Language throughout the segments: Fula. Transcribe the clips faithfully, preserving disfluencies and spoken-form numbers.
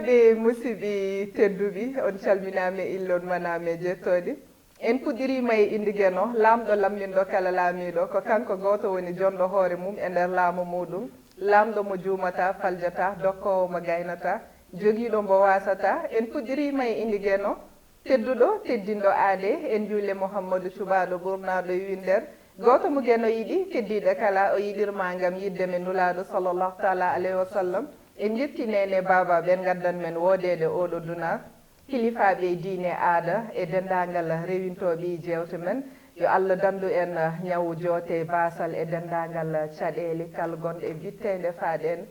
E musidɓe tedduɓe, on calminaama e illon manaama e jettooɗe. En puɗɗiriima e innde Geno, laamɗo lamminɗo kala laamiiɗo, ko kanko gooto woni jonɗo hoore mum e nder laamu muuɗum, laamɗo mo juumataa, faljataa, dokkoowo mo gaynataa, jogiiɗo mbo waasataa. En puɗɗiriima e innde Geno, tedduɗo, teddinɗo aade, en juule Muhammadu cuɓaaɗo ɓurnaaɗo e winnder. Gooto mo Geno yiɗi, keddiiɗe kala o yiɗirma ngam yiɗde men Nulaaɗo sallallahu taala alayhi wa sallam. En njetti neene baaba ɓen ngaddan men woodeede ooɗo duna. Kilifaaɓe diine, aada e denndaangal rewintooɓe jeewte men. Yo Allah danndu en ñawu, joote, baasal e denndaangal caɗeele kala gonɗe e bitteende faaɗe en.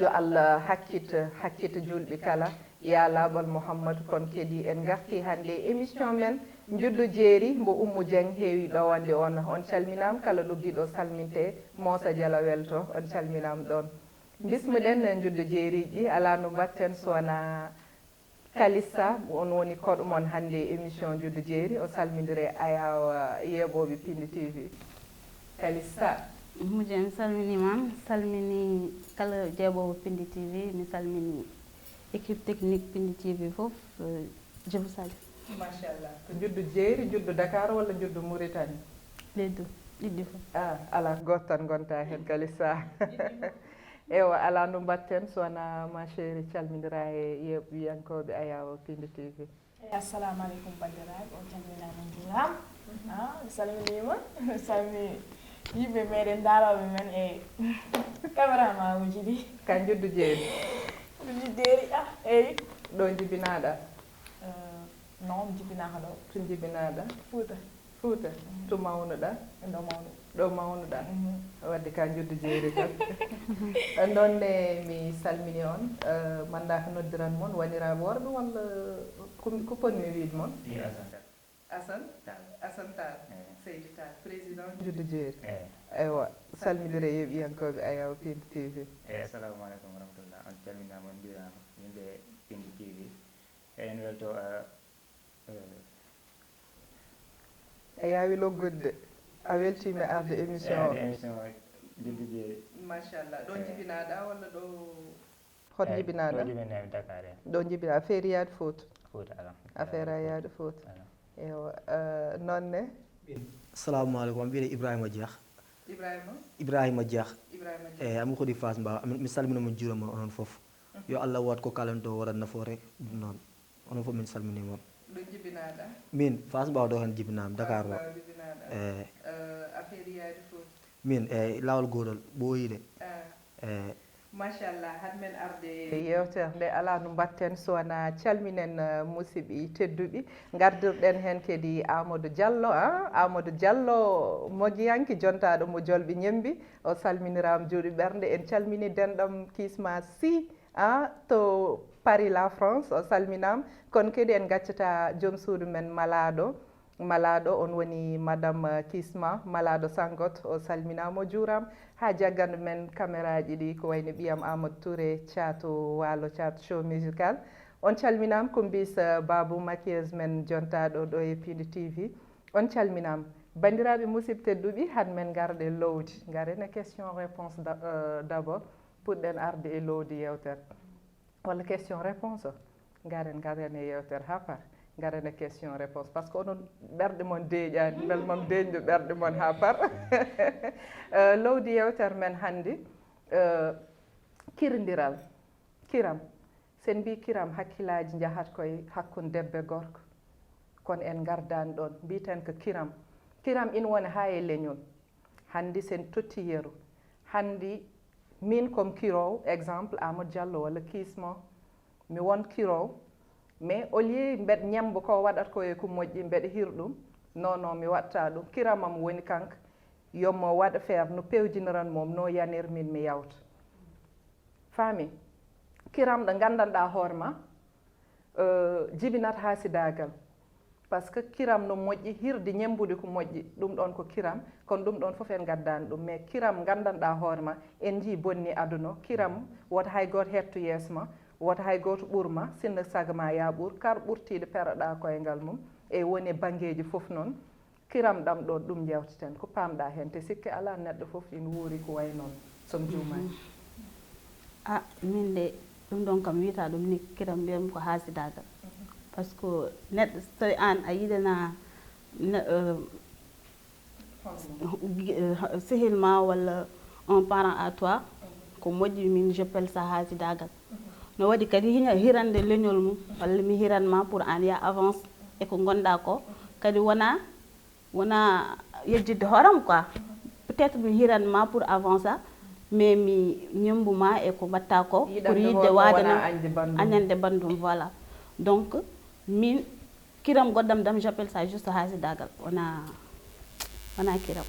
Yo Allah hakkit, hakkit juulɓe kala. Ya laaɓal Muhammad, kon kadi en ngarti hannde e émission men Njuddu Jeeri, mbo Ummu Jeng heewi ɗowande on. On calminaama, kala luggiɗo salminte, Moosa Jala welto, on calminaama ɗon. Bismuɗen Njuddu Jeeriiji, alaa no mbaɗten so wonaa Kalista, on woni koɗo mon hannde e émission Njuddu Jeeri, o salmindire ayaawa yeeɓooɓe Pindi T V. Kalista. Mujje, mi salminiima, mi salmini kala jeeɓoowo Pindi T V, mi salmini équipe technique Pindi T V fof, eh, je vous salue. Machallah. Ko njuddu jeeri, njuddu Dakar walla njuddu Mauritanie? Les deux, ɗiɗi fof. Ah, alaa, gooto tan ngonta heen, Kalista. Ewa, alaa no mbaɗten so wonaa ma chérie calmindira e yeeɓiyankooɓe ayaawo Pindi T V. Eyi, assalamu aleykum, banndiraaɓe, on calminaama, on njuuraama. Ah, mi salminiima, mi salmini yimɓe meɗen ndaaroɓe men e caméraman uji ɗi. Ka njuddu jeeri? Njuddu jeeri, ah, eyi. Ɗo njibinaaɗa? Eh, non, mi jibinaaka ɗo. To njibinaaɗa? Fuuta. Fuuta. Mhm. To mawnuɗa? Ɗo mawnu. Ɗo mawnuɗa? Mhm. Wadde ka njuddu jeeri tan. Noon ne mi salmini on. Eh, manda ko noddiran mon, waniraaɓe worɓe walla ko, ko ponmi wiide mon? Iyo, Assane Tall. Assane? Tall. Assane Tall. Eh. Seydi Tall, président njuddu jeeri. Eh. Eywa, salmindire yeeɓiyankooɓe ayaawo Pindi T V. Eh, assalamu aleykum wa rahmatullah. On calminaama, on njuuraama. Yimɓe Pindi T V. Eɗen welto, eh, eh, A yaawi loggude de. A weltiima arde émission o. Arde émission o, Njuddu Jeeri. Machallah. Ɗo, eh, njibinaaɗa walla ɗo? Hot, eh, njibinaaɗa? Ɗo njibinaaɗo Dakar, eh. Ɗo njibinaa, affaire yaade Fouta? Fouta, ala. Affaire a yaade Fouta. Ala. Ewa, eh, noon ne? Assalamu aleykum. Am wiyetee Ibrahima Dia. Ibrahima? Ibrahima Dia. Ibrahima Dia. Eyi, ami hoɗi Fass Mbaw. Ami, mi salmina mo, juurama onon fof. Mhm. Yo Allah waat ko kalanto waɗa nafoore, ɗum noon. Onon fof min salmini mon. Ɗo njibinaaɗa? Min, Fass Mbaw ɗo heen jibinaami, Dakar o. Fass Mbaw jibinaaɗa. Eyi. Eh, affaire yaade Fouta? Min, eyi, laawol gootol, ɓooyi de. Ah. Eyi. Machallah, hade men arde e yeewtere nde, alaa no mbaɗten so wonaa calminen, eh, musidɓe tedduɓe. Ngardirɗen heen kadi Amadou Diallo, ah, Amadou Diallo, mogiyanke jontaaɗo mo Jolɓe Ñembi. O salminiraama juuɗe ɓernde. En calmini denɗam Kisma Sy, ah, to Paris, la France, o salminaama. Kono kadi en ngaccataa joom suudu men malaaɗo. Malaaɗo on woni Madame, eh, Kisma, malaaɗo Sangot, o salminaama, o juuraama. Haa jagganɗo men kameraaji ɗi, ko wayno ɓiyam Amadou Touré, caatu Waalo, caatu show musical. On calminaama, Kumbis, eh, Babou, maquilleuse men jontaaɗo ɗo e Pindi T V. On calminaama. Banndiraaɓe musidɓe tedduɓe, hade men ngarde lowdi. Ngaren e question réponse da-, eh, d'abord. Puɗɗen arde e lowdi yeewtere. Walla question réponse o? Ngaren, ngaren e yeewtere haa par. Ngaren e question réponse. Par ce que onon ɓerɗe mon deeƴaani, mbel mam deeƴnu ɓerɗe mon haa par. Eh, lowdi yeewtere men hannde, eh, kirindiral, kiram. Sen mbii kiram, hakkillaaji njahat koye hakkunde debbo e gorko. Kono en ngardaani ɗoon. Mbiiten ko kiram. Kiram ina wona haa e leñol. Hannde sen totti yeru. Hannde min comme kiroowo, exemple, Amadou Diallo walla Kisma, mi won kiroowo, mais au lieu mbeɗa ñemmba ko waɗata ko e ko moƴƴi, mbeɗa hir ɗum, non, non, mi waɗta ɗum. Kiram am woni kanko, yo mo waɗ feere no pewjiniran mom, no yanir min mi yawta. Faami? Kiram ɗo nganndanɗaa hoore ma, eh, jibinat haasidaagal. Par ce que kiram no moƴƴi, hirde ñemmbude ko moƴƴi, ɗum ɗoon ko kiram, kono ɗum ɗoon fof en ngaddaani ɗum. Mais kiram nganndanɗaa hoore ma, en njii bonni aduna o, kiram wota hay gooto hettu yeeso ma, wota hay gooto ɓur ma, sinno sago ma yaa ɓur, kar ɓurtiiɗo peroɗaa koyngal mum, e woni banngeeji fof noon. Kiram ɗam ɗoon, ɗum njeewteten. Ko paamɗaa heen? Te sikke alaa, neɗɗo fof ina wuuri ko wayi noon, so mi juumaani. Mhm. Ah, min de, Ɗum ɗon kam wiyata ɗum ni kiram mbiyam ko haasidagal. Parce que neɗɗo so tawi an a yiɗana ne- eh, gi- eh, sehil ma walla un parent à toi, ko moƴƴi, min j'appelle ça haasidagal. No waɗi kadi hiña- hirande leñol mum, walla mi hiran ma pour an ya avance e ko gonɗa ko. Kadi wona wona yejjidde hooram quoi. Peut-être mi hiran ma pour avancer, mais mi ñembu ma e ko mbatta ko pour yidde waade na añande bandum, voilà. Donc min kiram goddam dam, j'appelle ça juste haasidagal, wona wona kiram.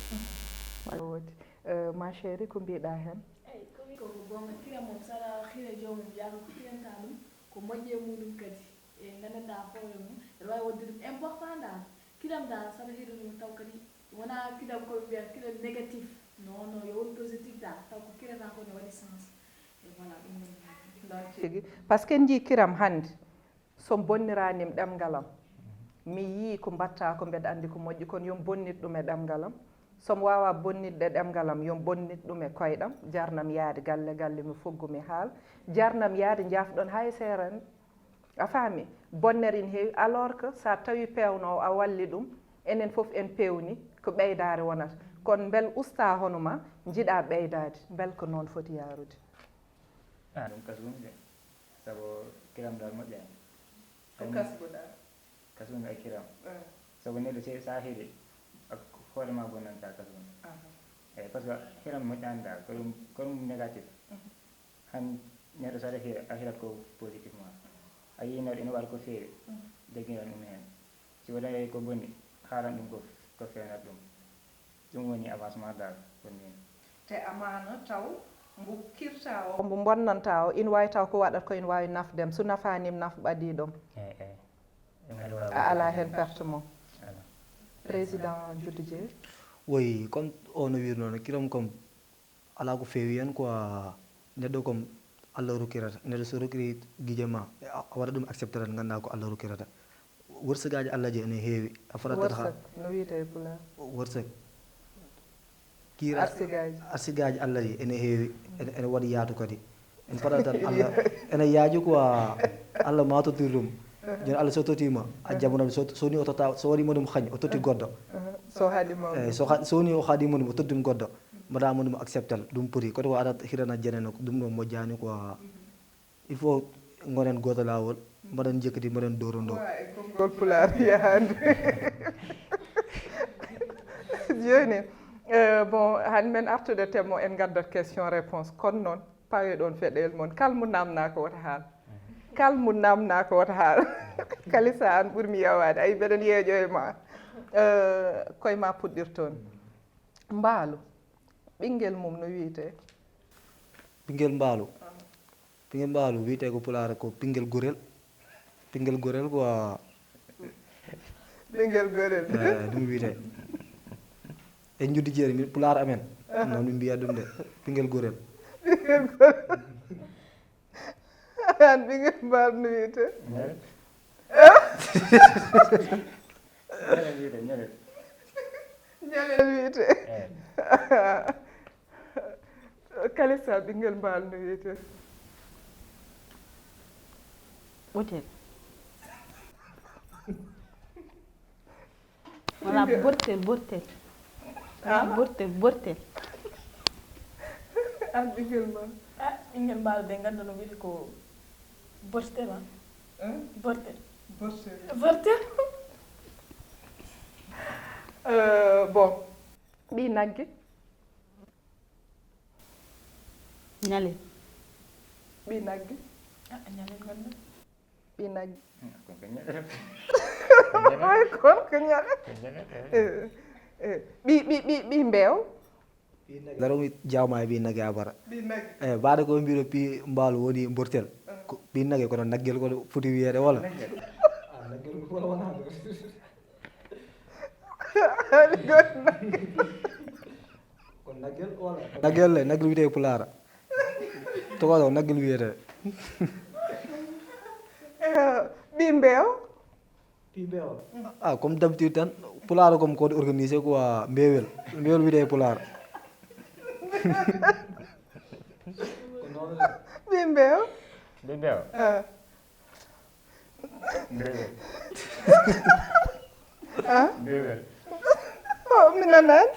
Voilà. Woodi. Euh, ma chérie, ko mbiɗa hen? Eyi, komi ko gonga, kiram mom sara hira joomum yaaka ko kiranta ɗum ko moƴƴi e muɗum kadi. E nganndanɗaa hoore mum, aɗa waawi waɗde ɗum important dal. Kiram dal, saɗa hiɗo ɗum taw kadi wonaa kiram ko ɓe mbiyata kiram négatif. Non non, yo won positif dal, taw ko kirata ko ne waɗi sens. E voilà, ɗum woni. Tigi. Parce que njii kiram hannde, so mi bonniranim ɗemngal am, mi yii ko mbaɗtaa ko mbeɗa anndi ko moƴƴi, kono yo mi bonnit ɗum e ɗemngal am. So mi waawaa bonnitde ɗemngal am, yo mi bonnit ɗum e koyɗam, jarnam yahde galle galle, mi fuggu, mi haal, jarnam yahde njaafɗon hay seerani. A faami? Bonnere ina heewi, alors que so a tawi peewnoowo a walli ɗum, enen fof en peewni, ko ɓeydaare wonata. Kono mbel usta hono ma, njiɗa ɓeydaade, mbel ko noon foti yaarude? A ɗum kasumi de, sabu kiram dal moƴƴani. Ko kasbuɗa? Kasumi e kiram. Sabu neɗɗo si sa heɗi, hoore ma bonnanta kasumi. Eyi, par ce que hiram moƴƴani dal, ko ɗum ko ɗum négatif. Han neɗɗo so aɗa hira, a hirat ko positivement. A yii neɗɗo ina waɗa ko feewi, jaggiran ɗum heen. Si waɗi ko boni, haalan ɗum ko ko feewnata ɗum. Ɗum woni avancement dal, ko nii. Te amaana taw mbo kirta o, mbo bonnanta o, ina waawi taw ko waɗata ko ina waawi nafdem, so nafanim naf ɓadiɗom. Eyi eyi. A alaa heen perte mom. Président Doudou Dieng. Woy, comme o no wiirnoo no, kiram comme alaa ko feewi heen quoi. Neɗɗo comme Allah rokkirata, neɗɗo so rokkiri gije ma, a waɗa ɗum accepté tan, ngannda ko Allah rokkirata. Wërsëgaaji Allah ji ene heewi, a faɗat tan. Wërsëg no wiyetee e pulaar? Wërsëg. Kiira arsigaaji Allah ji ene heewi, ene waɗi yaatu kadi. En faɗat tan Allah ene yaaji quoi. Allah ma tottir ɗum. Joni Allah so tottima a jaɓanam, so woni o totta, so waɗima ɗum hañ o totti goɗɗo. So haɗima eyi so ha- so woni o haɗima ɗum o tottim goɗɗo, mbaɗama ɗum acceptal, ɗum poti koto ko aɗa hirana jeneno, ɗum ɗo moƴƴani quoi. Il faut gonen goto lawol, mbaɗen jekkiti mbaɗen dorodo. Wa e konngol pulaar yahande. Joni euh, bon han men artude temo en gaddat question réponse, kono noon pawe ɗon feɗel mon, kal mo namna ko wota haal. Kal mo namna ko wota haal. Kalisa an ɓurmi yawade ay mbeɗen yeeƴo e ma. Euh, koye ma puɗɗir toon. Mbaalu, ɓinngel mum no wiyetee? Ɓinngel mbaalu. Ɓinngel mbaalu wiyetee ko pulaar ko ɓinngel gorel. Ɓinngel gorel ko a. Ɓinngel gorel. Eh, ɗum wiyetee. En njuddi jeeri min pulaar amen. Noon min mbiya ɗum de. Ɓinngel gorel. An ɓinngel mbaalu no wiyetee? Ñalel wiyetee, ñalel. Ñalel wiyetee. Kalisa, ɓinngel mbaalu no wiyetee? Ɓotel. Wala bortel, bortel. Wala bortel, bortel. An ɓinngel mbaalu? A ɓinngel mbaalu de nganndu no wiyetee ko bortel ma? Bortel. Bortel. Bortel. Euh, bon. Ɓii nagge. Ñalel. Ɓii nagge. Ah, ñalel ngonɗen. Ɓii nagge. Kon ko ñalel. Oy, kon ko ñalel. Ko ñalel, eh. Eh, eh. Ɓii, ɓii, ɓii, ɓii mbeew. Daro mi jawma e ɓii nagge abara. Ɓii nagge. Eh, baade ko mbiɗo pi mbaalu woni mbortel. Ko ɓii nagge kono naggel ko foti wiyeede wala? Naggel. Ah, naggel ko wala wala. Ko naggel wala? Naggel le, naggel wiyetee e pulaar. Togoɗo naggel wiyetee. Ɓii mbeew. Ah, comme d'habitude tan pulaar comme ko organisé quoi, mbeewel. Mbeewel wiyetee e pulaar. Ɓii mbeew. Ɓe mbewa. Ah. Mbewel. Ah. Mbewel. Oh, mi nanaani.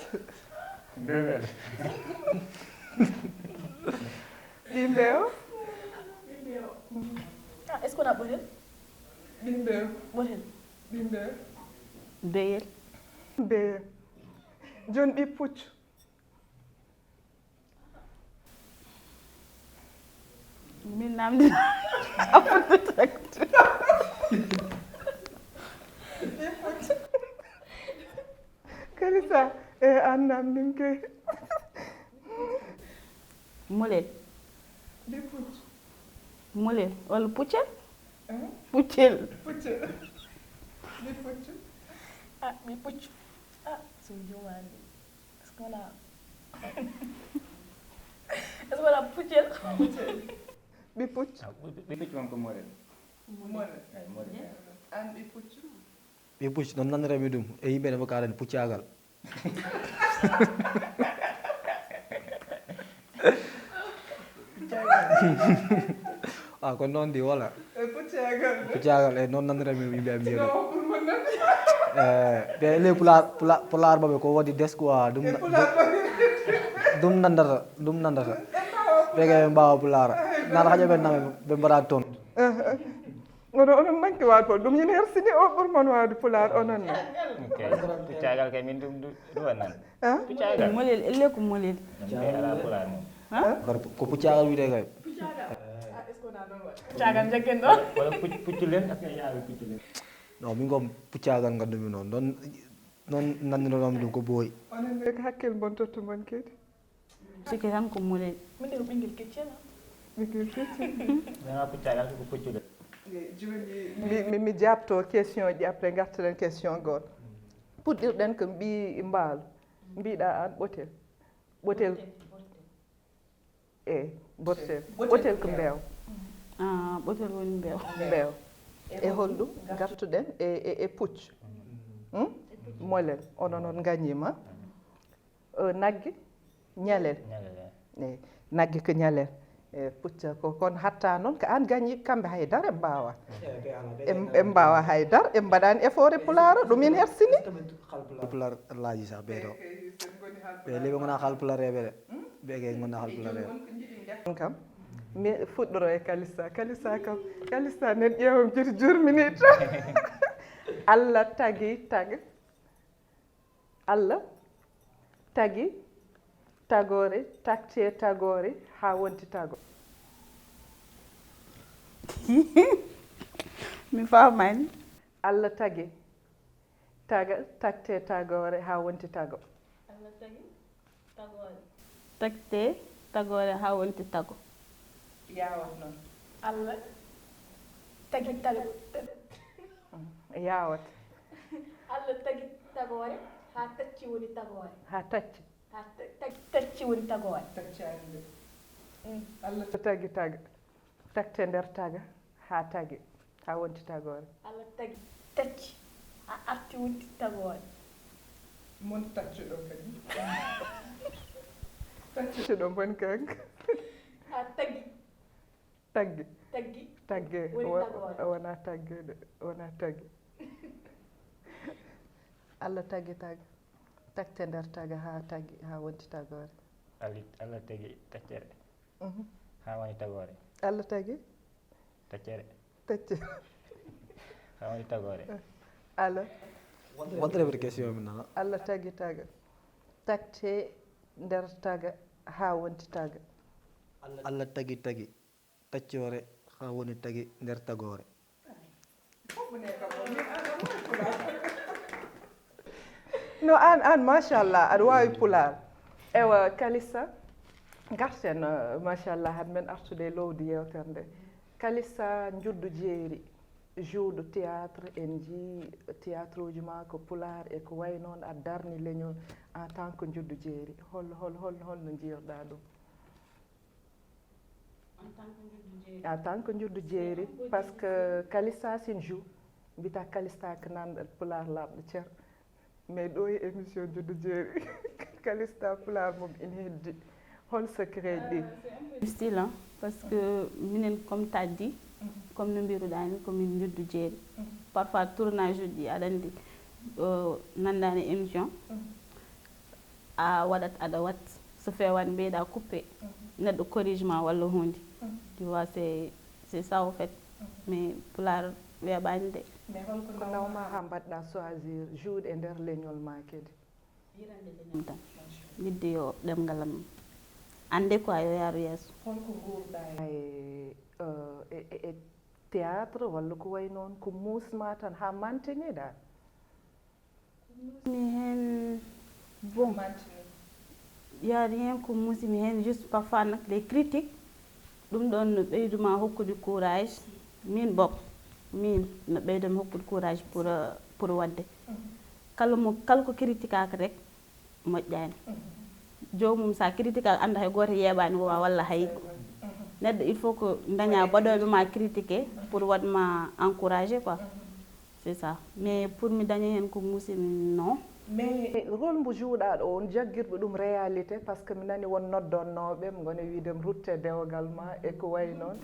Mbewel. Ɓi mbeewa. Ah, est-ce qu'on a ɓotel? Ɓi mbeewa. Ɓotel. Ɓi mbeewa. Beyel. Beyel. Jooni ɓi puccu. Min namdi. Kalisa, e an namdim ke. Molel. Ɓi puccu. Molel walla puccel? Eh? Puccel. Puccu. Ɓi puccu. Ah, ɓi puccu. Ah, so jumaani. Est-ce que wona est-ce que wona puccel? Ɓi puccu. Ah, ɓi- ɓi puccu won ko moɗel. Moɗel. Eyi, moɗel. An ɓi puccu. Ɓi puccu noon nanirami ɗum e yimɓe ne ko kaɗen puccagal. Ah, ko noon di wala. E puccagal. Puccagal e noon nanirami yimɓe am mbiyaɗo. Eh, ɓe le pulaar pulaar pulaar maɓɓe ko wadi des quoi ɗum ɗum nandata ɗum nandata. Ɓe kay ɓe mbawa pulaar nana haƴa ɓe nana ɓe mbaɗa toon. Onon onon nanki waade pol ɗum ina hersini o ɓur mon waade pulaar onon ne. Ok. Puccagal kay min ɗum ɗu- ɗuwan nan. Ah? Puccagal. Molel elle ko molel. Ɗum kay ala pulaar mum. Kadi ko puccagal wiyde kay. Caagal jaggen ɗo. Wala puc- puccu len. Yaawi puccu len. Non, min ko puccagal ngandumi noon noon noon nanndinoɗomi ɗum ko booyi. Onon ne ko hakkil mon tottu mon kedi. Sikke tan ko molel. Min de ko ɓinngel keccel. Ɓinngel keccel. Wona puccagal ko puccu len. Jooni mi mi- mi jaabto question ji après ngartiren question gooto. Puɗɗirɗen ko mbi mbaalo. Mbiɗa an ɓotel. Ɓotel. E botel. Botel ko mbeew. Ah, ɓotel woni mbeew. Mbeew. E holɗum ngartuɗen e e e puccu. Hmm? Molel onon on ngañiima. Eh, nagge ñalel. Ñalel. Eyi, nagge ko ñalel. E pucca ko kon hatta noon ko an gañi kamɓe haydara ɓe mbawa. Ɓe mbawa haydara ɓe mbaɗani effort e pulaaro ɗum en hersini. Pulaar laaji sa ɓeeɗo ɓe leɓe gona hal pulareɓe de. Ɓe kay gona hal pulareɓe. Kam mi fuɗɗoro e kalisa kalisa kam. Kalisa nen ƴeewam jiti jurmini tan. Allah tagi taga. Allah tagi tagoore tagte tagoore haa wonti tago. Mi faamaani. Allah tagi taga tagte tagoore haa wonti tago. Allah tagi tagoore. Tagte tagoore haa wonti tago. Yaawat noon. Allah tagi tago. Yaawat. Allah tagi tagoore haa tacci woni tagoore. Haa tacci. Haa ta- tagi tacci woni tagoore. Taccaani de. Allah tagi taga tagte nder taga haa tagi haa wonti tagoore. Allah tagi tacci a arti wonti tagoore. Mon taccuɗo kadi. Taccuɗo mon kanko. Haa tagi Tagge. Taggi. Tagge. Woni Wo- tagoore. Wona tagge de. Wona tagge. Allah tagge tagge. Tagte nder taga haa tagge haa wonti tagoore. Allah Allah tagi taccere. Mhm. Haa woni tagoore. Allah tagge. Taccere. Tacce. Haa woni tagoore. Allah. Wonde rewde question min nana. Allah tagge taga. Tagte nder taga haa wonti taga. Allah tagi tagi taccoore haa woni tagi nder tagoore. No an an machallah aɗa wawi pulaar. Ewa kalisa garten machallah haɗa men artude e lowdi yewtere nde. Kalisa njuddu jeeri jouɗo théâtre en jii théâtre uji ma ko pulaar e ko way noon a darni leñol en tant que njuddu jeeri holno holno holno holno jiyirɗa ɗum? En tant que njuddu jeeri par ce que kalista sin joue mbita kalista ko nan pulaar laaɓɗo cer mais ɗo e émission njuddu jeeri kalista pulaar mum ina heddi. Hol secret ɗi? Difficile, hein, parce que minen, comme taddi, comme no mbiruɗaa ni, ko min njuddu jeeri. Parfois tournage uji, aɗa anndi, ɗo nanndaani émission, a waɗat, aɗa wat, so feewaani mbiyɗaa coupé, neɗɗo corrige ma walla huunde. Tu vois, c'est c'est ça au fait. Mais pulaar weeɓaani de. Ko nawma haa mbaɗɗa choisir juuɗe nder leñol ma kadi? Ɗum tan. Yidde yo ɗemngal am annde quoi, yo yaaru yeeso. Holko nguurɗa e, euh, e, e, e théâtre walla ko way noon, ko muusma tan haa mantini dal? Mi heen, bon, yaari heen ko muusimi heen, juste parfois nak les critiques, ɗum ɗoon no ɓeyduma hokkude courage. Min boog, min no ɓeydami hokkude courage pour, euh, pour waɗde. Kala mo, kala ko critiquaaka rek, moƴƴaani. Joomum, so a critiquaaka, annda hay gooto yeeɓaani ma walla hay. Neɗɗo, il faut que daña baɗooɓe ma critiqué pour waɗ ma encouragé quoi. C'est ça. Mais pour mi daña heen ko muusimi, non. Mais rôle mbo jouɗaɗo o, on jaggirɓe ɗum réalité, parce que mi nani won noddonnooɓe mo ngone wiide mi rutte dewgal ma e ko way noon?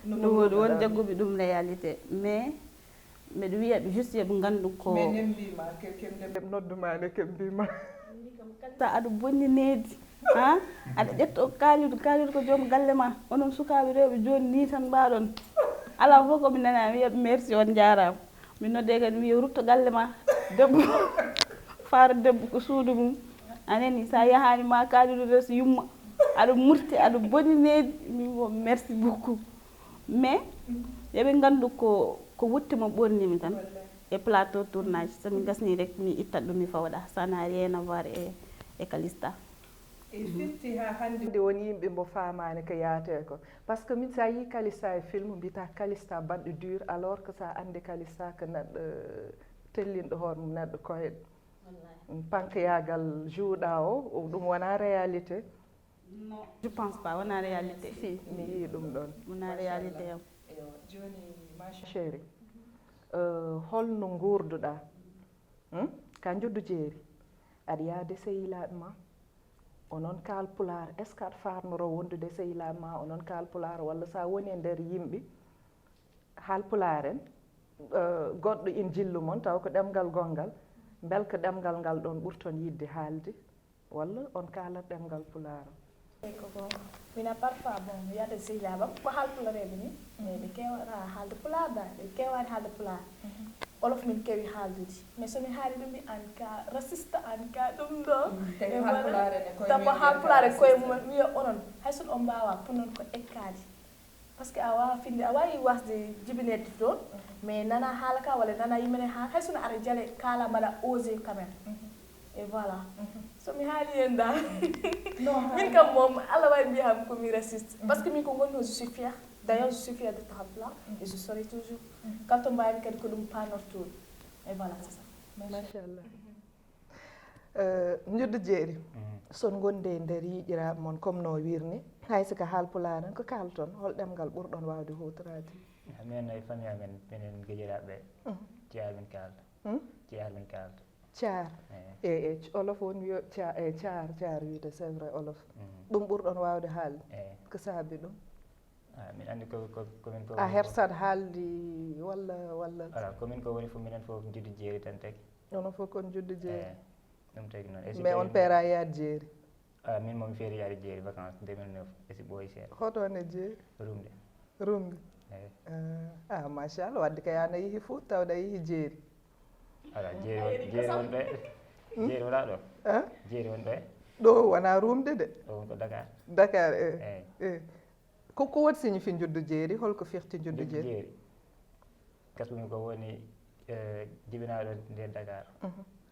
No woodi, won jagguɓe ɗum réalité, mais mbeɗa wiya ɓe juste yo ɓe nganndu ko. Mais ne mbima ke, ke nde nodduma ne, ke mbima? Sa aɗa bonni needi, ha? Aɗa ƴetto kaalidu, kaalidu ko joom galle ma. Onon sukaaɓe rewɓe jooni ni tan mbaɗon. Ala fof ko mi nana, mi wiya ɓe merci, on njaaraama. Mi nodde kadi, mi wiya rutto galle ma. Debbo, faaro debbo ko suudu mum. A nani, sa yahaani ma kaalidu res yumma. Aɗa murti, aɗa bonni needi. Mi wiya merci beaucoup. Mais yo ɓe nganndu ko, ko wutte mo ɓornimi tan e plateau tournage. So mi gasni rek, mi ittat ɗum, mi fawɗa. Ça n'a rien à voir e, e Calista. E firti haa hannde won yimɓe mbo faamaani ko yaate ko. Parce que min, sa yii Calista e film, mbiyata Calista baɗɗo dur, alors que sa anndi Calista ko neɗɗo tellinɗo hoore mum, neɗɗo koyɗo. Pankayaagal jouɗa o, o, ɗum wona réalité. Non, je pense pas, wona réalité. Si, mi yii ɗum ɗon. Wona réalité am. Eyo, jooni, ma chérie, euh, holno nguurduɗa? Hmm? Ka njuddu jeeri. Aɗa yaade sehilaaɓe ma. Onon kaal pulaar, est-ce que aɗa faarnoro wondude sehilaaɓe ma, onon kaal pulaar, walla sa woni e nder yimɓe, haal pulaar en, euh, goɗɗo in jillu mon, taw ko ɗemngal gonngal, mbel ko ɗemngal ngal ɗon ɓurton yiɗde haalde? Walla on kaalat ɗemngal pulaar? Eyi, ko goonga. Mina, parfois, bon, mi yiyata sehilaaɓe am ko haalpulareeɓe ni, mais ɓe keewata haalde pulaar da, ɓe keewaani haalde pulaar. Wolof min keewi haaldude. Mais so mi haali ɗum, mi an ka raciste, an ka ɗum ɗo. Tawa haalpulaar e koye mum, wiya onon, hay so on mbaawa, pour non ko ekkaade. Parce que a waawa finde, a waawi wasde jibineede toon, mais nana haala ka walla nana yimɓe ne haala, hay so no ara jale kaala mbaɗa osé quand même. Et voilà. So mi haali heen da. Min kam moom, Allah wawi mbiya ham ko mi raciste. Parce que min ko ngonno, je suis fière. D'ailleurs, je suis fière d'être haalpulaar. Et je serai toujours. Kala to mbaawmi kadi ko ɗum panortoon. Et voilà, c'est ça. Machallah. Euh, njuddu jeeri, son gonde e nder yiƴiraaɓe mon, comme no wirni, hay so ko haalpulaar en, ko kaalton, hol ɗemngal ɓurɗon waawde huutoraade? Min e famille amen, minen gejiraaɓe, ceear min kaalda. Ceear min kaalda. Caar? E, e, olof won wiyo ca-, e, caar, caar wiyde, c'est vrai, olof. Ɗum ɓurɗon waawde haalde? Ko saabi ɗum? Ah, min anndi ko, ko, ko min ko A hersat haalde walla, walla? Voilà, ko min ko woni fof, minen fof njuddu jeeri tan tagi. Onon fof kon njuddu jeeri? Eyi, ɗum tagi noon. Et si Mais on tawi peera yaade jeeri? Ah, min moom mi feeri yaade jeeri vacances deux mille neuf, e si ɓooyi seeɗa. Hoto on e jeeri? Rumde. Rumde? Eyi. Ah, ah, machallah, wadde kay an a yehi Fuuta, tawde a yehi jeeri. Ala, jeeri won, jeeri won ɗo e. Jeeri wona ɗo. Ah? Jeeri won ɗo e. Ɗo wona rumde de. Ɗo won ko Dakar. Dakar, e. Eyi. E. Ko, ko woni signifie njuddu jeeri? Holko firti njuddu Njuddu jeeri? Jeeri. Kasumi ko woni, eh, jibinaaɗo nder Dakar.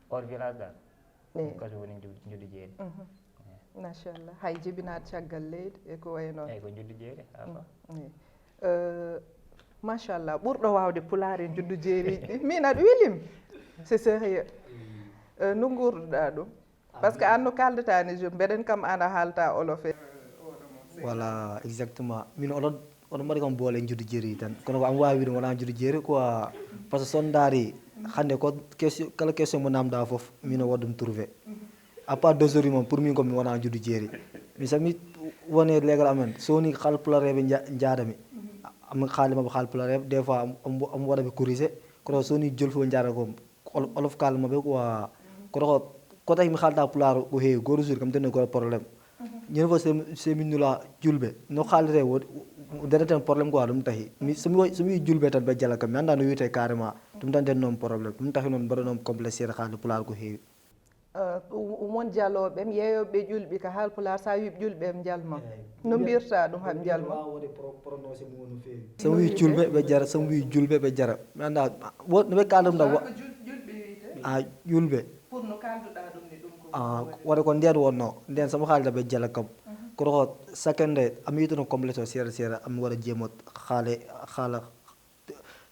Hors village dal. Eyi. Kasumi woni nju-, njuddu jeeri. Machallah. Hay jibinaaɗo caggal leydi e ko wayi noon. Eyi, ko njuddu jeeri, haa fa. Eyi. Euh, machallah, ɓurɗo waawde pulaar e njuddu jeeriiji ɗi. Min aɗa welim? C'est sérieux. Euh, no nguurduɗaa ɗum? Parce que an no kaaldata ni, je, mbeɗen kam an a haalta olof e. Voilà, exactement. Min oɗon, oɗon mbaɗi kam boole njuddu jeeri tan. Kono ko am waawi wiide wona njuddu jeeri quoi. Parce que so ndaari hannde ko question, kala question mo namda fof, min o waɗ ɗum trouvé. À part d'aujourd'hui moom, pour min ko mi wona njuddu jeeri. Mi sami Woni legal amen, so woni haalpulareeɓe nja- njaada mi. Amin haali maɓɓe haalpulareeɓe, des fois am- am- am waɗa ɓe corrigé. Kono so woni jolfuɓe njaada ko ol- olof kaala maɓɓe quoi. Kono ko ko tahi mi haalta pulaar ko heewi, gooto jour kam tenne gooto problème. Ñande fof so so min nula julɓe no haaliree, wo- ndereten problème quoi. Ɗum tahi mi so mi wa- so mi wi julɓe tan ɓe jala kam, mi annda no wiyetee carrément. Ɗum tan nden noon problème, ɗum tahi noon mbaɗa noon complexe seeɗa haalde pulaar ko heewi. Won jalooɓe mi yeeyooɓe ɓe ƴulɓi ka haalpulaar, so a wii ƴulɓe ɓe njalma. No mbirta ɗum haɓe njalma? So mi wii julɓe ɓe jara, so mi wii julɓe ɓe jara, mi annda wo- no ɓe kaala ɗum ɗa wa- a ƴulɓe. Ah, waɗa ko ndeen wonnoo ndeen, so mi haalda ɓe jala kam. Kono ko sakkende ami yitono complexe o seeɗa seeɗa, ami waɗa jeemot haale haala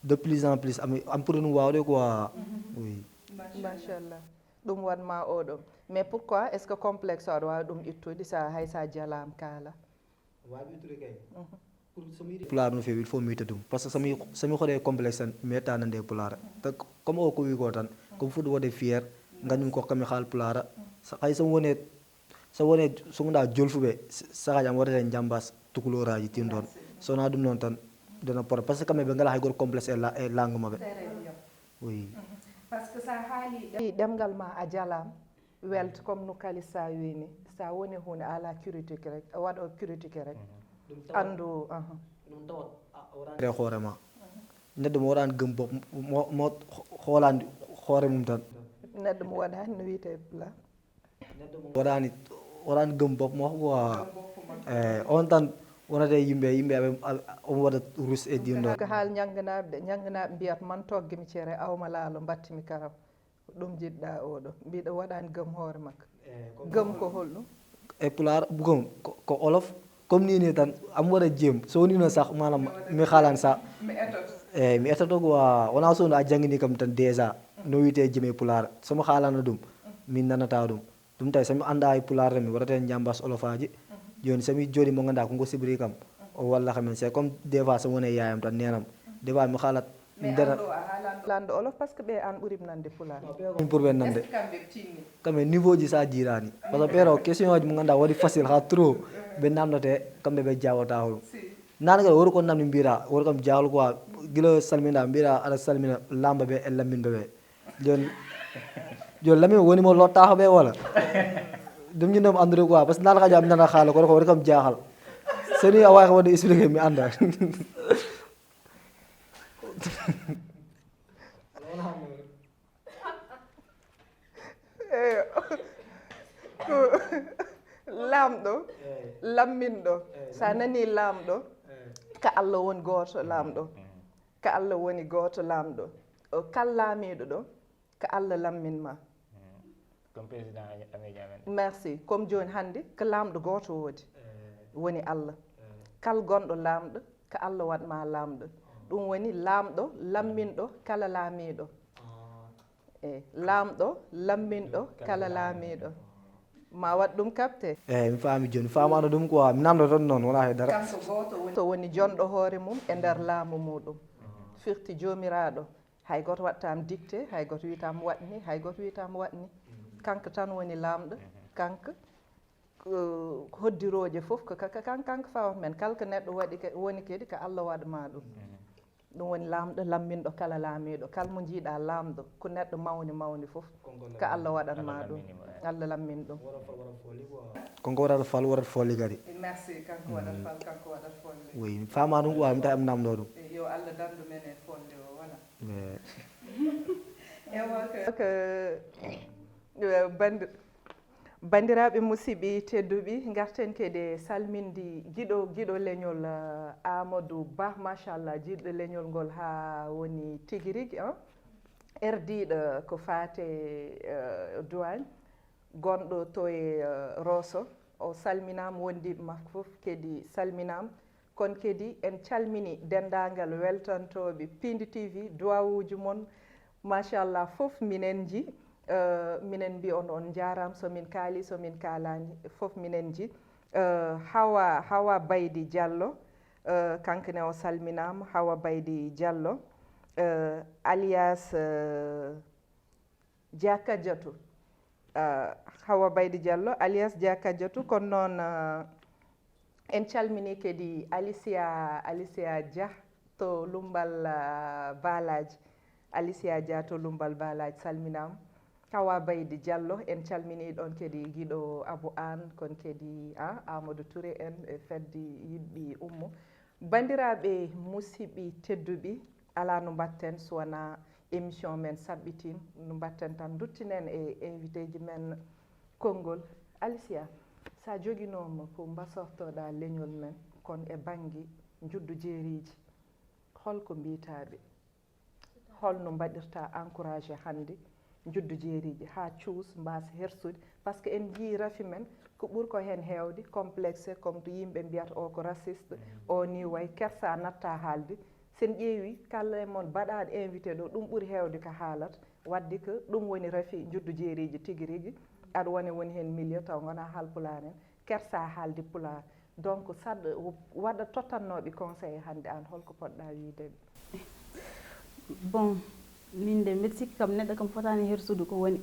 de plus en plus, ami am pour ɗum waawde quoi. Oui. Machallah. Ɗum waɗ ma oɗo. Mais pourquoi est ce que complexe o aɗa waawi ɗum ittude sa hay sa jalaama kaala? Pulaar no feewi, il faut mi yita ɗum, parce que somi somi hoɗe complexe tan mi yettana nde pulaar. Te comme o ko wi ko tan, comme fuɗɗo waɗe fier, ganndum ko kami haal pulaara. Hay somi wone so wone so ngonɗa jolfuɓe, sahaaji am waɗata e njambas tukuloraaji tin ɗon. So wona ɗum noon tan dena pota, parce que kamɓe ɓe ngala hay goto complexe e la- e langue maɓɓe. Oui. Ɗemngal ma a jalaama. Welt comme no kalisa wini, sa woni hunde ala critique rek, waɗo critique rek. Anndu. E hoore ma, neɗɗo mo waɗaani gëm bopp mo mo hoolaani hoore mum tan. Neɗɗo mo waɗaani no wiyetee pulaar? Waɗaani waɗaani gëm bopp mo ko. E on tan wonata e yimɓe yimɓe aɓe omo waɗa rus e din ɗo. Ko haal ñannganaaɓe de, ñannganaaɓe mbiyat man togge mi cere awma laalo mbattimi karam. Ɗum jiɗɗa oɗo mbiɗo waɗani gëm hoore makko. Gëm ko holɗum? E pulaar gëm ko olof. Comme ni ni tan am waɗa jeem so woni noon sax maanaam mi haalan sa. Eyyi mi etoto ko wona so no a janngini kam tan déjà no wiyetee jeem e pulaar, somo haalana ɗum min nanata ɗum. Ɗum tawi somi annda e pulaar tan mi waɗata heen njambas olofaaji. Jooni somi jooɗi mo ngannduɗaa ko ngo sibri kam o wallata min, c'est comme des fois somi woni e yaayam tan neenam des fois mi haalat. Ndera. Lanɗo olof parce que ɓe an ɓurim nande pulaar. Min pour ɓe nande. Kamɓe niveau ji sa jiirani parce que ɓeeɗo question aji mo ngannduɗaa waɗi facile ha trop. Ɓe namdate kamɓe ɓe jawata hol. Nana kadi wori ko namdi mbira wori kam jawal quoi. Gila salmina mbira aɗa salmina lamba ɓe e lamminɓe ɓe. Joni joni lamminɓe woni mo lotta ko ɓe wala. Ɗum ñinnomi anndude quoi parce que nana kadi am nana haala kono ko wori kam jahal. Soni a wawi ko waɗde expliqué mi annda. Eyo. Ko laamɗo, lamminɗo. So a nanii laamɗo, ko Allah woni gooto laamɗo. Ko Allah woni gooto laamɗo. Kal laamiiɗo ɗo, ko Allah lammin ma. Comme président ameji amen. Merci. Comme jooni hannde ko laamɗo gooto woodi, woni Allah. Kal gonɗo laamɗo ko Allah waɗ ma laamɗo. Ɗum woni laamɗo lamminɗo kala laamiiɗo. Eyi, laamɗo lamminɗo kala laamiiɗo. Ma waɗ ɗum kapte. Eyi, mi faami jooni. Faamaano ɗum quoi. Mi naamndoto noon, wonaa hay dara. Kanko gooto woni, to woni jonɗo hoore mum e nder laamu muuɗum. Firti Joomiraaɗo. Hay gooto waɗtaama dicté, hay gooto wiytaama waɗ nii, hay gooto wiytaama waɗ nii. Kanko tan woni laamɗo, kanko. Hoddirooje fof ko kanko fawata men. Kala ko neɗɗo waɗi woni kadi ko Allah waɗ ma ɗum. Ɗum woni laamɗo lamminɗo kala laamiiɗo. Kala mo njiiɗa laamɗo ko neɗɗo mawni mawni fof ko Allah waɗan ma ɗum. Allah lammin ɗum. Konko waɗata fal waɗata folli kadi. Merci. Kanko waɗat fal kanko waɗat folli. Oui, mi faama ɗum quoi, mi tawi am namdo ɗum. Yo Allah dandu men e folli o wala. Mais Ewa ko bandi. Banndiraaɓe musiɓɓe tedduɓe, ngarten kadi e salminde giɗo giɗo leñol, Amadou Ba, machallah, jiiɗɗo leñol ngol haa woni tigi rigi, erdiiɗo ko faate duwaañ, gonɗo to e Rosso. O salminaama, wondiiɓe makko fof kadi salminaama. Kono kadi en calmini denndaangal weltantooɓe Pindi T V, duwawuuji mon, machallah, fof minen nji, minen mbiya on on njaaraama, so min kaali, so min kaalaani, fof minen nji. Hawa, Hawa Baydi Diallo, kanko ne o salminaama, Hawa Baydi Diallo, alias Dia Kadiatou, Hawa Baydi Diallo, alias Dia Kadiatou, kono noon En calmini kadi Alicia, Alicia Dia to Lumbal, ah, Balaji. Alicia Dia to Lumbal Balaji, salminama. Hawa Baydi Diallo, en calmini ɗon kadi giɗo Abu An, kon kadi, ah, Amadou Touré en, e fedde yiɗɓe ummo. Bandiraɓe musidɓe tedduɓe, ala no mbatten so wona émission men saɓɓitin, no mbatten tan duttinen e invité ji men konngol. Alicia, sa joginoma ko mbasortoɗa leñol men, kon e bangge njuddu jeeriji, holko mbiytaɓe? Holno mbaɗirta encouragé hannde njuddu jeeriji haa cuus mbaasa hersude? Par ce que en njii rafi men ko ɓuri ko heen heewde complexe, comme to yimɓe mbiyata o ko raciste, o ni way kersa natta haalde. Sen ƴeewi kala e mon baɗaaɗo invité ɗo, ɗum ɓuri heewde ko haalata. Wadde ko ɗum woni rafi njuddu jeeriji tigi rigi. Aɗa wone woni heen milieu taw ngona haalpulaar en, kersa haalde pulaar. Donc saɗa waɗa tottannooɓe conseil hannde, aan holko poɗɗa wiide ɓe? Bon, min de mbeɗa sikki kam neɗɗo kam fotaani hersude ko woni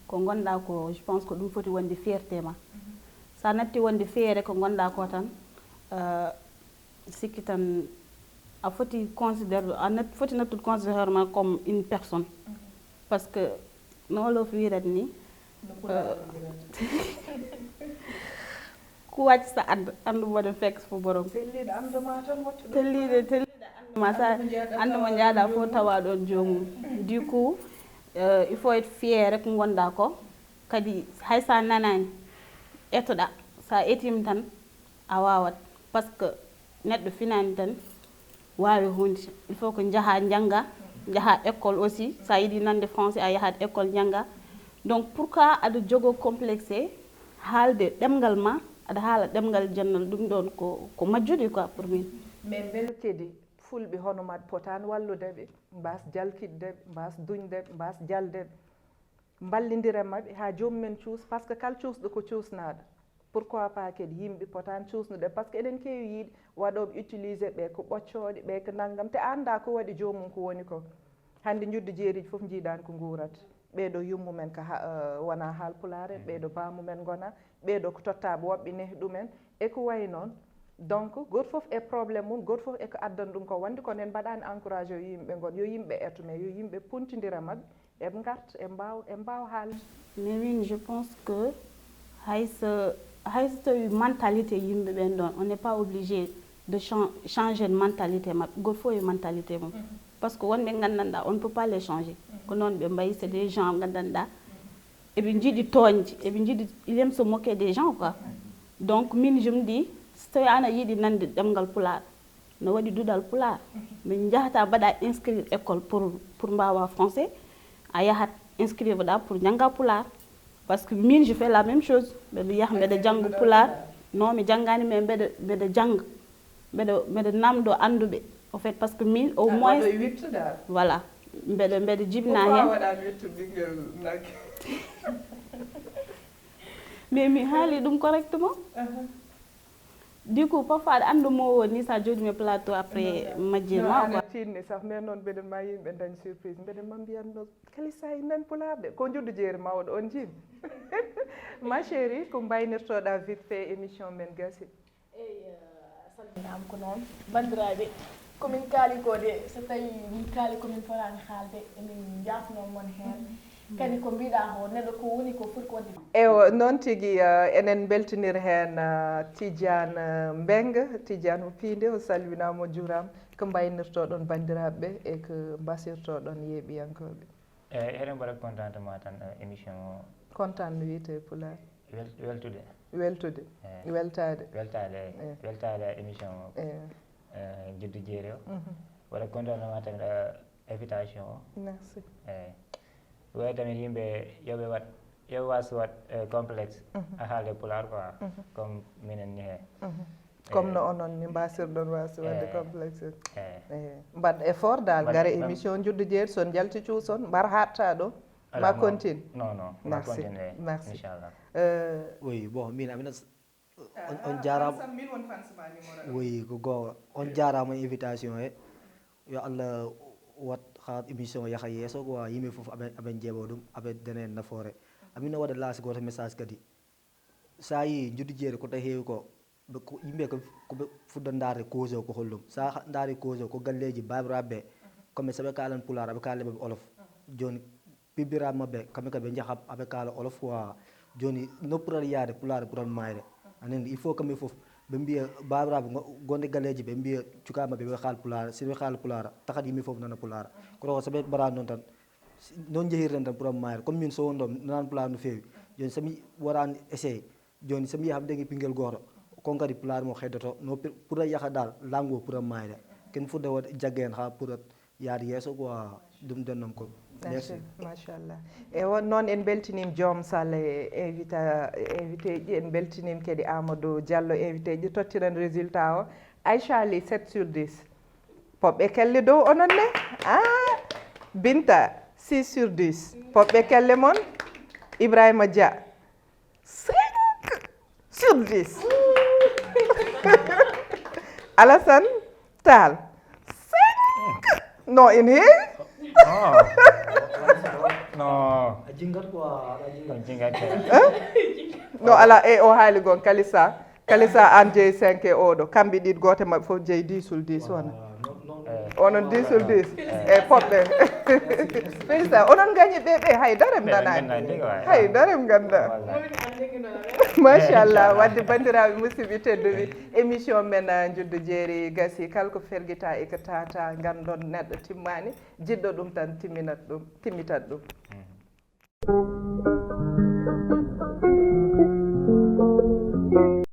ko ngonɗa ko. Je pense ko ɗum foti wonde fierté ma. Sa natti wonde fiere ko ngonɗa ko tan, euh, sikki tan a foti considérde, a nat- foti nattude considéré ma comme une personne. Parce que no wolof wirat ni, euh, ku wàcc sa ànd, ànd moo dem fekk fu borom. Telliiɗo ànd ma tan wattu ɗum. Telliiɗo, telliiɗo ànd ma sa, ànd mo njaaɗa fof tawa ɗon joomum. Du coup, euh, il faut être fier rek ngonɗa ko. Kadi hay sa nanani, etoɗa. Sa etima tan a wawat. Parce que neɗɗo finani tan waawi hunde. Il faut que njaha njannga, njaha école aussi. Sa yiɗi nande français a yahat école njannga. Donc pourquoi aɗa jogo complexe haalde ɗemngal ma, aɗa haala ɗemngal jannal? Ɗum ɗon ko, ko majjuɗi quoi pour min. Mais mbele kadi fulɓe hono maɗa potaani wallude ɓe, mbaas jalkitde ɓe, mbaas duñde ɓe, mbaas jalde ɓe, mballindira maɓɓe haa joomum en cuus, par ce que kala cuusɗo ko cuusnaaɗo. Pourquoi pas kadi yimɓe potaani cuusnude, par ce que eɗen keewi yiide waɗooɓe utilisé ɓe ko ɓoccooɗe, ɓe ko nanngam, te a anndaa ko waɗi joomum ko woni ko. Hannde njuddu jeeriji fof njiiɗaani ko nguurata. Ɓeeɗo yummumen ko ha- eh, wona haalpulaar en, ɓeeɗo baamumen ngona, ɓeeɗo ko tottaaɓe woɓɓe nehi ɗumen, e ko wayi noon. Donc gooto fof e problème mum, gooto fof e ko addani ɗum ko wonde, kono en mbaɗaani encouragé yo yimɓe ngon, yo yimɓe eto, mais yo yimɓe puntindira maɓɓe, eɓe ngarta, eɓe mbaawa, eɓe mbaawa haalde. Mais min je pense que hay so hay so tawi mentalité yimɓe ɓen ɗon, on n'est pas obligé de chan- changer mentalité maɓɓe. Gooto fof e mentalité mum. Parce que wonɓe nganndanɗaa on ne peut pas les changer. Ko noon ɓe mbayi, c'est des gens nganndanɗaa eɓe njiɗi tooñde, eɓe njiɗi, ils aiment se moquer des gens quoi. Donc min je me dis so tawi ana yiɗi nande ɗemngal pulaar, no waɗi duɗal pulaar, min njahata mbaɗa inscrire école pour pour mbawa français, a yahat inscrire ɗa pour njannga pulaar. Parce que min je fais la même chose, mbeɗa yaha mbeɗa jannga pulaar. Non, mi janngani, mais mbeɗa mbeɗa jannga, mbeɗa mbeɗa namdo annduɓe. Au fait, parce que min au moins voilà, mbeɗa mbeɗa jibina heen. Mais mi haali ɗum correctement. Du coup parfois aɗa anndu mo woni sa jooɗima e plateau après majjirma quoi. Tinni sax, mais noon mbeɗen ma yimɓe dañ surprise, mbeɗen ma mbiyanno kala sa innan pulaar de, ko njuddu jeeri mawɗo on jin. Ma chérie, ko mbaynirtoɗa vite fait, émission men gasi. Eyi, a salminaama ko noon. Banndiraaɓe, ko min kaali ko de, so tawii min kaali ko min potaani haalde, emin njaafnoo mon heen. Kadi ko mbiɗa ko neɗɗo ko woni ko foti ko waɗde. Ewo, noon tigi, eh, enen mbeltinir heen, eh, Tidiane, eh, Mbengue. Tidiane mo piinde, o salminaama, o juuraama. Ko mbaynirtoɗon banndiraaɓe ɓe e ko mbasirtoɗon yeeɓiyankooɓe? Eyi, eɗen mbaɗa contentement tan, eh, émission o. Content no wiyetee e pulaar? Wel- weltude. Weltude. Eyi. Weltaade. Weltaade, eyi. Eyi. Weltaade e émission o. Eyi. Eh, Juddu Jeeri o. Mhm. Waɗa contentement tamit, eh, invitation o. Merci. Eyi. Waɗa tamit yimɓe yoɓe waɗ, yoɓe waas waɗ, eh, complexe. Mhm. A haalde pulaar quoi. Mhm. Comme minen ni he. Mhm. Comme no onon ni mbasirɗon waasde waɗde complexe. Eyi. Mbaɗ effort dal, ngare émission Juddu Jeeri, so on njalti cuuson, mbar haaɗta ɗo. Ma continue. Non, non, ma continue. Merci. Inchallah. Euh, oui, bon, min amina on, on jaaraama. Oui, ko goonga. On jaaraama invitation he. Yo Allah wat haa émission yaha yeeso quoi, yimɓe fof aɓe aɓe njeeɓo ɗum, aɓe dene nafoore. Amina waɗa laasi gooto message kadi. Sa yi Juddu Jeeri ko ta heewi ko. Ɓe ko yimɓe ko, ko ɓe fuɗɗa ndaare cause o ko hollum. Sa ha-, ndaare cause o ko galleeji baabiraaɓe ɓe. Comme so ɓe kaalan pulaar, ɓe kaala ɓe olof. Jooni pibbiraaɓe maɓɓe, kamɓe ka ɓe njaha, ɓe kaala olof quoi. Jooni no pulaar yaade, pulaar ɓuran maayde. Anen, il faut kamɓe fof ɓe mbiya baabiraaɓe ngo-, gonde galleeji, ɓe mbiya cukaaɓe maɓɓe ɓe kaala pulaar, si ɓe kaala pulaar, takat yimɓe fof nana pulaar. Kono ko so ɓe mbaɗaani noon tan, si, noon njehirten tan ɓuran maayde. Comme min so won ɗo, mi nanaani pulaar no feewi. Jooni so mi waɗaani essayé, jooni so mi yaha mi dañi ɓinngel gooto, kon kadi pulaar mo heddoto, no pi-, pulaar yaha dal, langue o ɓuran maayde. Ken fuɗɗa waɗ jagge heen haa pulaar yaade yeeso quoi, ɗum dennom ko. Merci. Merci, machallah. E won noon en mbeltiniima Joom Sall e invita-, invité ji, en mbeltiniima kadi Amadou Diallo invité ji, tottiren résultat o. Aïcha Ly, sept sur dix. Poɓɓe kelle dow onon ne? Ah, Binta, six sur dix. Poɓɓe kelle mon? Ibrahima Dia, cinq sur dix. Alassane Tall, cinq. Non, ene heewi. Oh. No. A jingat quoi, a jingat. Jingate. No, ala, e o haali gon, Kalisa. Kalisa, an jeyi cinq e oɗo. Kamɓe ɗiɗi, gooto maɓɓe fof jeyi dix sur dix, wona. Onon dix sur dix. E poɓɓe. Félicitation. Onon gañi ɓe, ɓe hay dara mi nanaani. Hay dara mi ngannda. Machallah. Wadde, banndiraaɓe musidɓe tedduɓe, émission men, ah, Njuddu Jeeri gasi. Kala ko fergita e ko tata, nganndon neɗɗo timmaani. Jiɗɗo ɗum tan, timminat ɗum, timmitat ɗum.